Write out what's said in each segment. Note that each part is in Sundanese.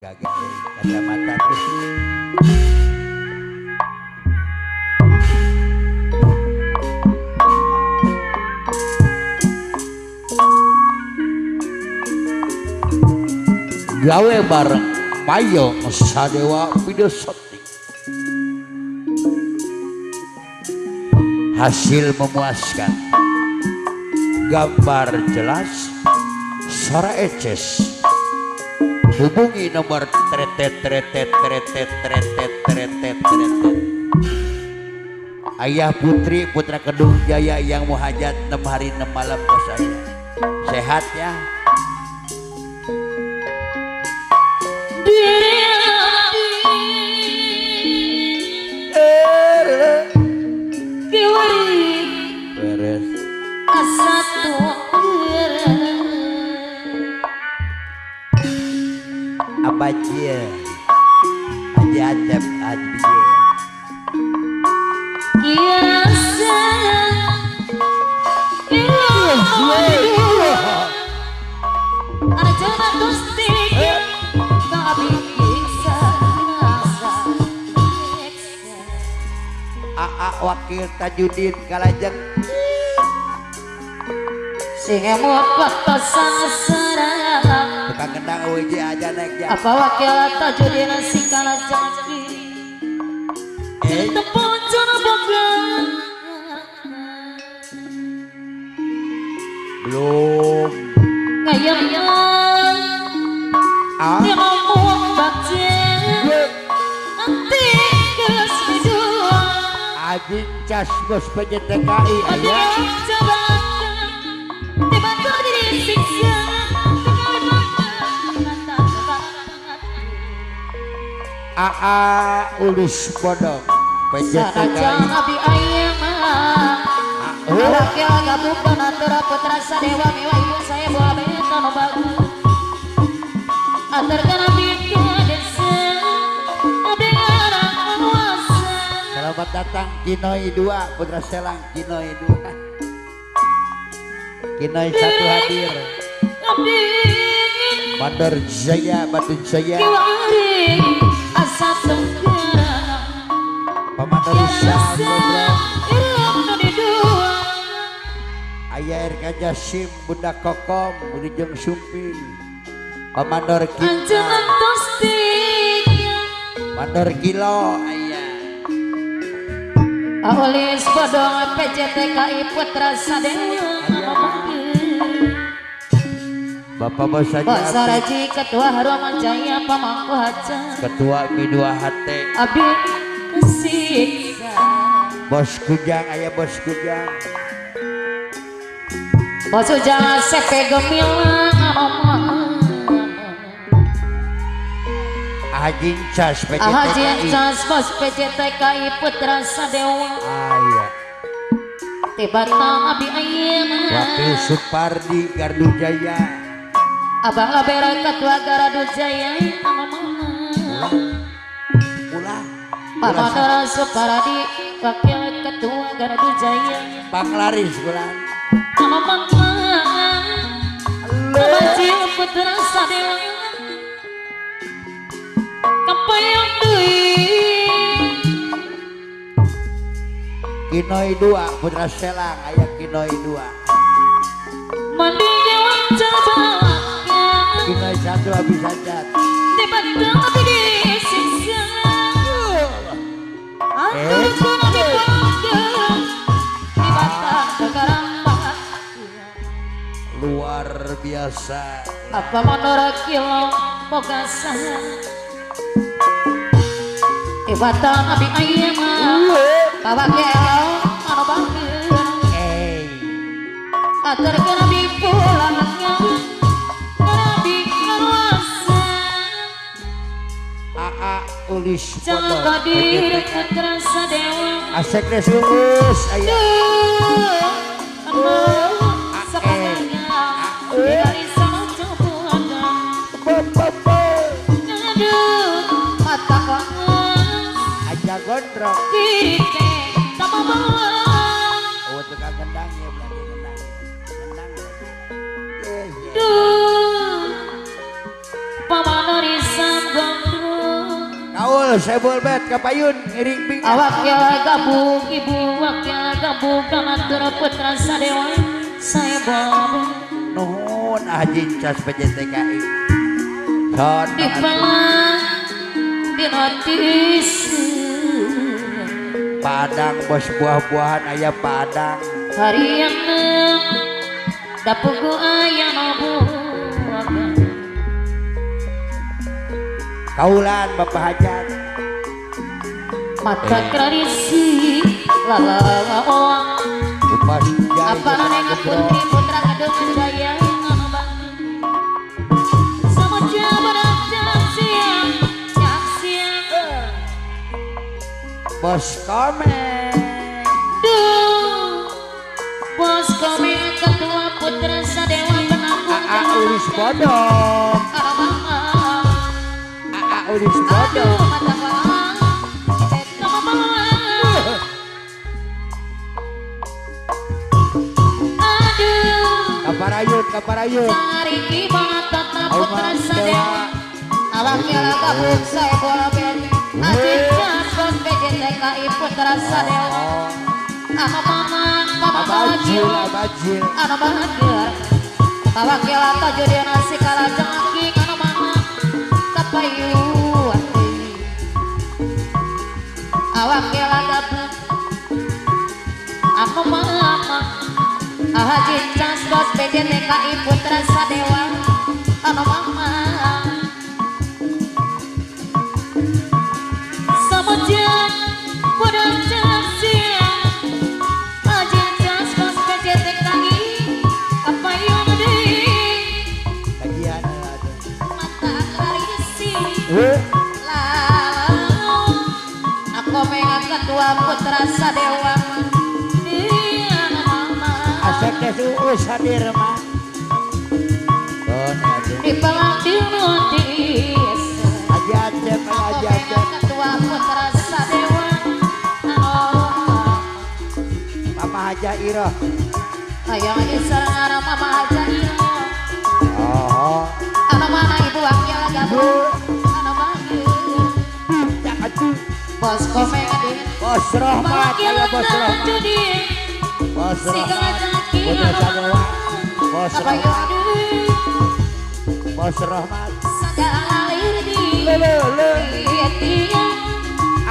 Gagal kacamata terus. Gawe bareng Mayong Sadewa video shooting. Hasil memuaskan, gambar jelas, suara eces. Hubungi nomor tretet tretet tretet tretet tretet tretet. Ayah putri putra Kedung Jaya yang mau hajat 6 hari 6 malam ke saya. Sehat ya. Beres. Abajil Haji Acep Haji Bijil AA Wakil Tajudin Kalajeng sing emot waktu sangsara tukang kendang UJ aja naik ya. Apa wakil Tajudin sing kalajeng tepung boga belum ngayang ah ngomong baca nanti geus midua Ajin cas bos PJTKI aya AA Ulis Bodong PJTKI Abi Ayama wakil gabung donatur putra Sadewa mewah ibu saya bola beta no bagus antarkan abdi ke desa abdi ngarang penguasa. Selamat datang Kinoi 2 Putra Selang Kinoi 2 Kinoi 1 hadir Mandor Jaya Batu Jaya Pamandor Ayah RK Jasim Bunda Kokom Budi Sumping Komandor Kilo Mandor Kilo ayah Aulis Bodong PJTKI Putra Sadewa Bapak Bos Bosaraji Ketua Haruman Jaya Pamangku Haja Ketua Mi2 HT Abi Kesiksa Bos Kujang ayah Bos Kujang Bos Kujang Sepe Gemilang Ahajin Cas PJTKI Ahajin Cas Bos PJTKI Putra Sadewa ayah Tibatang Abi Ayeuna Wakil Supardi Gardu Jaya Abang Abera Ketua Gardu Jaya Ulah Pamanora Supardi Wakil Ketua Gardu Jaya Panglaris ulah Abajil Putra Sadewa Kapayong deui Kinoi 2 Putra Selang aya Kinoi 2 Mandi dewan coba Kinoi 1 habis hajat tiba-tiba disiksa anturkeun abdi panggeung di batang kegarambat luar biasa. Apa mandora kilo boga saha di batang abdi ayeuna kawakil anu bangkeun aturkeun abdi pulangnya abdi ngaruasa AA Ulis Jangan Bodong Qadir Putra Sadewa Asek Resus aya aja gondrong oh tukang kendang ya belanja kendang kendang pamanorisan. Saebul Bet kapayun ngiring bing. Awak ya gabung ibu wakil gabung donatur putra Sadewa Saebul. Nuhun Haji Cas PJTKI. Son di pelang di notis. Padang bos buah-buahan aya padang. Harian dapugu aya nobuaga. Kaulan Bapak Hajat. Mata tradisi lalaoang. Upas jaya. Apa neng putri putra kedung jaya anu bangga. Samoja berajam siang nyaksiang. Bos Komeng. Duh, Bos Komeng ketua putra Sadewa penanggung Aa Ulis Bodong. Aa Ulis Bodong. Aduh, Kaparayun, kaparayun. Sariki banget putra Sadewa. Awak kira gabung saya bola ben. Aji Bos PJTKI Putra Sadewa. Anu mamang mama Abajil, bajil abajil. Anu bahagia. Pawakil tajudin nasi kalajengking anu mamang kapayuan. Awak kira gabung anu mamang Haji Cas Bos PJTKI Putra Sadewa anu mamang. Ketua Putra Sadewa Asep teh uus hadir mah. Di pelang di notis. Haji Acep, Haji Acep. Ketua Putra Sadewa. Mama Haja Iroh. Hayang disarang Mama Haja Iroh. Oh. Anu mana ibu wakil gabung. Anu manggil. Bos Komeng Bos Rohmat, ayo Bos Rohmat. Bos Rohmat. Putra Sadewa. Bos Rohmat. Bos Rohmat. Le le le.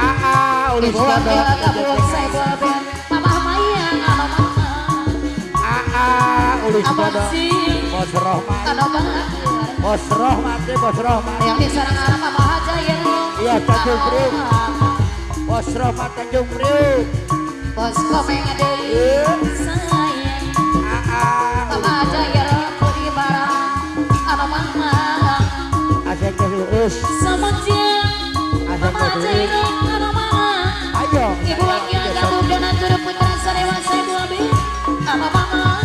Aa Ulis Bodong. Aa Ulis Bodong. Bos Rohmat. Bos Rohmat, Bos Rohmat. Yang disarang Mama Haja Iya Tanjung Priuk. Bos Rohmat Tanjung Priuk. Bos Komeng deui sayang. Mama Jaya Puri barang anu mama. Asep teh uus. Samoja Mama Jaya anu mama. Ayo. Ibu wakil gabung donatur putra Sadewa Saebu Abi anu mama.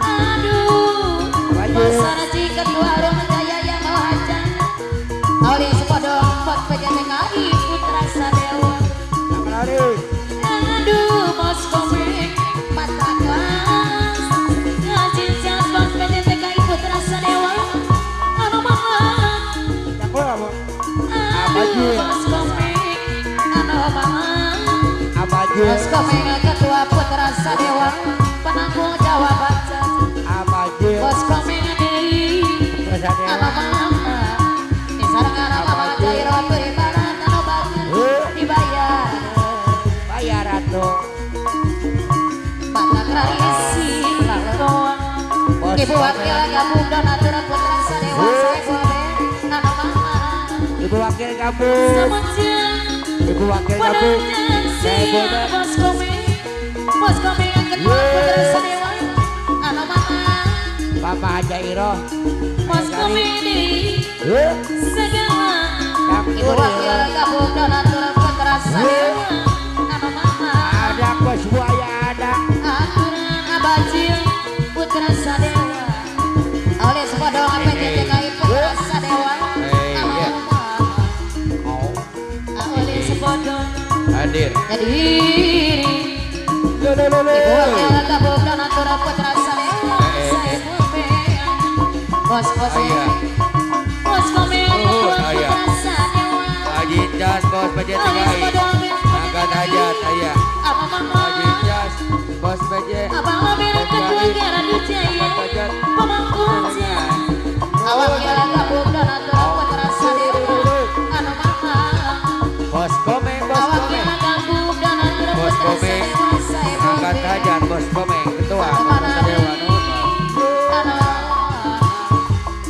Aduh. Bos Raji ketua Rumah Jaya yang mau haja. Aulis Bodong Bos PJTKI Putra Sadewa. Aduh Bos Komeng mata kelas. Ngaji Cas Bos PJTKI Putra Sadewa. Anu mama. Aduh Bos Komeng anu mama. Bos Komeng ketua Putra Sadewa penanggung jawab. Bos Komeng deui anu mama. Dibayar bayar atuh mata tradisi Ibu wakil gabung donatur putra Sadewa Saebu anu mama. Ibu wakil gabung. Ibu wakil gabung Saebu Bos Komeng. Bos Komeng ketua putra Sadewa anu mama. Bapak Haja Iroh. Bos Komeng segala Ibu wakil gabung donatur putra Sadewa anu mama. Ada bos buaya ada. Aturan abajil putra Sadewa. Aulis Bodong PJTKI Putra Sadewa anu mama. Aulis Bodong hadir. Hadir. Ibu wakil gabung donatur putra Sadewa Saebu Bos Komeng. Bos Komeng ketua putra Sadewa. Bos PJ TKI. Angkat hajat aya. Haji Jas, Bos PJ. Abang Lamir Ketua Garadu Jaya, Pemangkuja. Awak kira gabung donatur Putra Sadewa, anu mama. Bos Komeng, Bos Komeng. Bos Komeng, angkat hajat Bos Komeng, Ketua Putra Sadewa.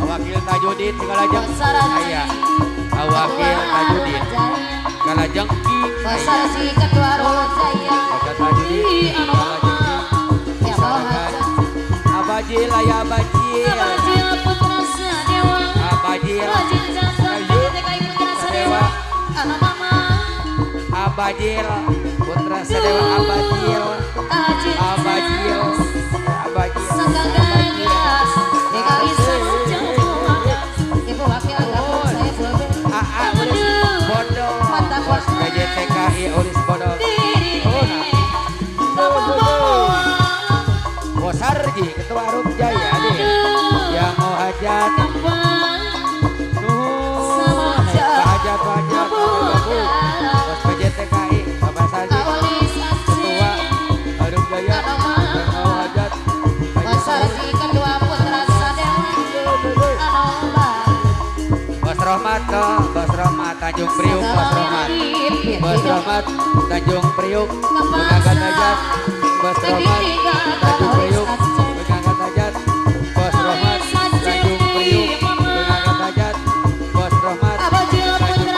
Wakil Tajudin segala jeng aya. Wakil Tajudin segala jengki. Ketua Jaya. Wakil Tajudin segala jengki. Abajil aya abajil. Abajil Putra Sadewa. Abajil. Putra Sadewa. Anu mama. Abajil Putra Sadewa abajil. Abajil. Abajil. Bos PJTKI Ulis Bodong. Bos Sarji Ketua Arum Jaya nih yang mau hajat. Nuhun, hajat hajat. Bos PJTKI Bapak Sarji Ketua Arum Jaya yang mau hajat. Bos Sarji Ketua Putra Sadewa. Bos Rohmat, Bos Rohmat Tanjung Priuk, Bos Rohmat. Bos Rohmat Tanjung Priuk mengangkat hajat. Bos Rohmat Tanjung Priuk mengangkat hajat. Bos Rohmat Tanjung Priuk mengangkat hajat. Bos Rohmat Tanjung Priuk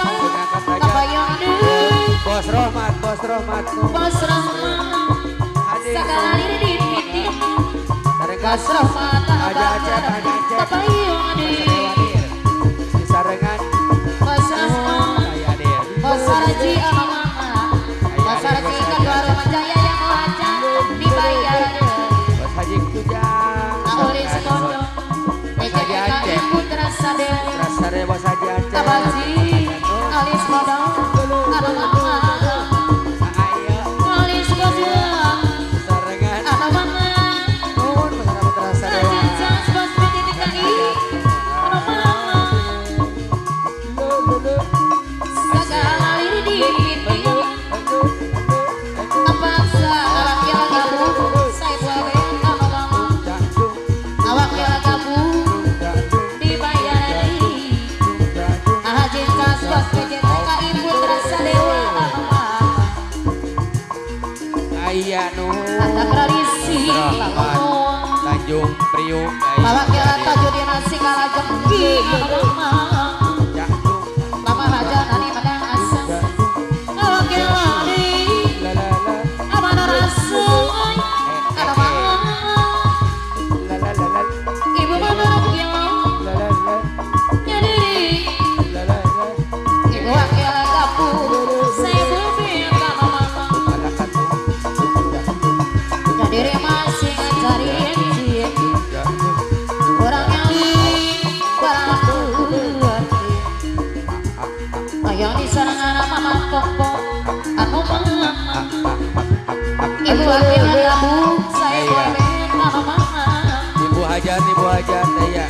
mengangkat hajat. Bos Rohmat, Bos Rohmat, Bos Rohmat. Bos Rohmat Aja Acep, Aja Acep. Sarengan Bos Rohmat, Bos Sarji anu mama. Bos Sarji Ketua Rumah Jaya yang mau hajat dibayar. Bos Haji Kujang, Ulis Bodong, PJTKI Putra Sadewa. Putra Sadewa Bos Haji Acep. Abaji Ulis Bodong anu mama. Ulis Bodong Sarengan anu mama. Nuhun Putra Sadewa. Bos PJTKI anu mama. Aya nuhun Tanjung Priuk. Wakil Tajudin segala jengki anu mama. Mama hajat ani menang asam. Wakil wali amanah rasul anu mama. Ibu mama wakil nyadiri. Ibu wakil gabung saya bumi anu mama. Nyadiri masih ngajarin orang yang yang di sarangan mama popo anu mama. Ibu wakil gabung saya komen anu mama. Ibu hajat, ibu hajat ya.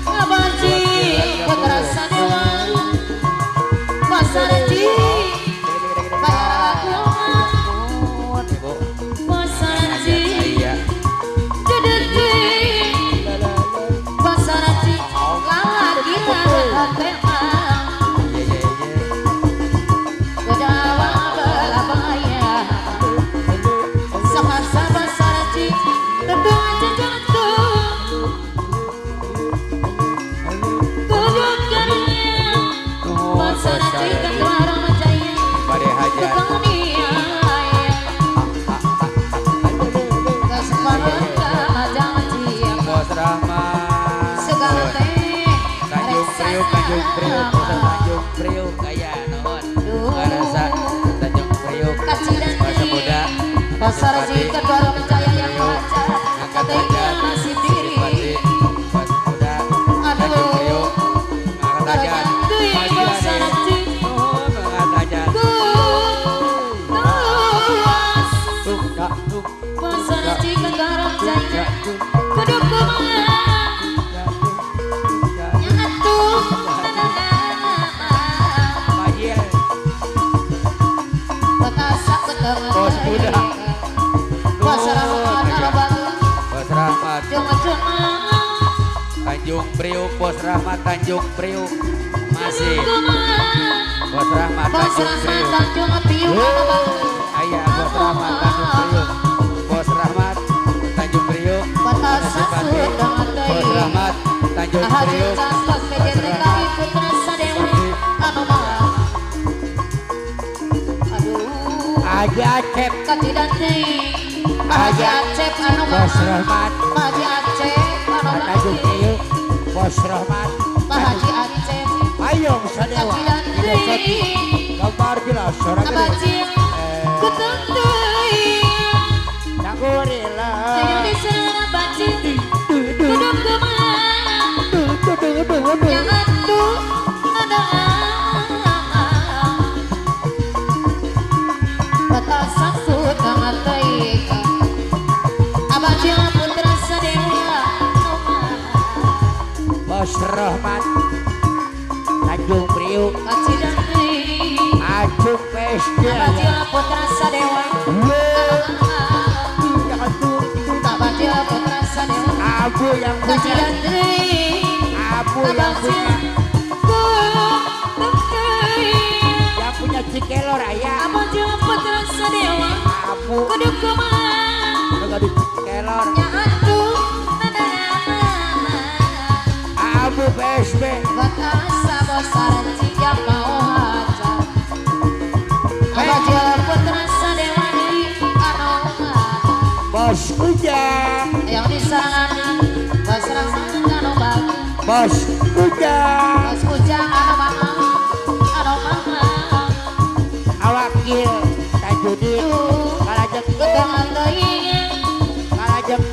Abaji Putra Sadewa. Bos Sarji bayar aku. Bos Sarji dedeti. Bos Sarji lagi lagi Bos Rahmat Tanjung Priuk, Tanjung Priuk, Tanjung Priuk aya nuhun. Ngarasa Tanjung Priuk. Masa muda. Bos Sarji Ketua Rumah Jaya yang hajat. Angkat hajat. Nasib diri. Bos muda Tanjung Priuk. Angkat hajat. Bos Sarji. Angkat hajat. Bos Sarji Ketua Rumah Jaya. Kudu kumaha. Nyatu. Bos Rahmat Tanjung Priuk. Masih Bos Rahmat Tanjung Priuk. Ayah Bos Rahmat Tanjung Priuk. Bos Rahmat Tanjung Priuk. Bos Rahmat Tanjung Priuk. Haji Acep Haji Acep anu Bos Rahmat Haji Acep anu Tanjung Priuk. Bos Rahmat Haji Acep Payung Sadewa gambar jelas suara gede Cangkurila Bos Rahmat Tanjung Priuk Acung PSD Putra Sadewa Abu yang punya Abu yang punya yang punya Cikelor ayah Putra Sadewa Abu Cikelor Abu PSB Bos Ujang yang disarangan Bos Rahmat anu bagi Bos Ujang Bos Ujang anu mama anu mama Awakil Tajudin Kalajeng Kalajeng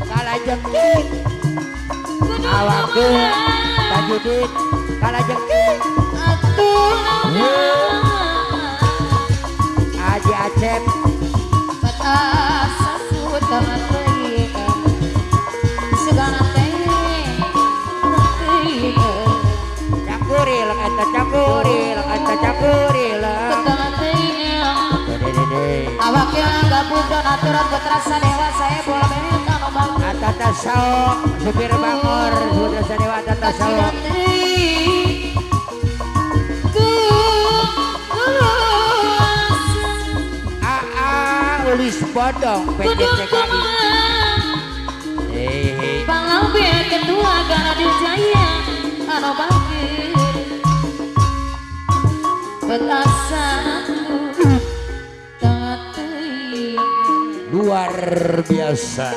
Kalajeng Awakil Tajudin Kalajeng Haji Acep Cangkurileng eta cangkurileng eta cangkurileng Awakil gabung donatur Putra Sadewa saya boleh anu bang Atata sao supir bangor Putra Sadewa atata sao Ulis bodong PJCKI Panglabe ketua Garadu Jaya anu bageur Betasa luar biasa.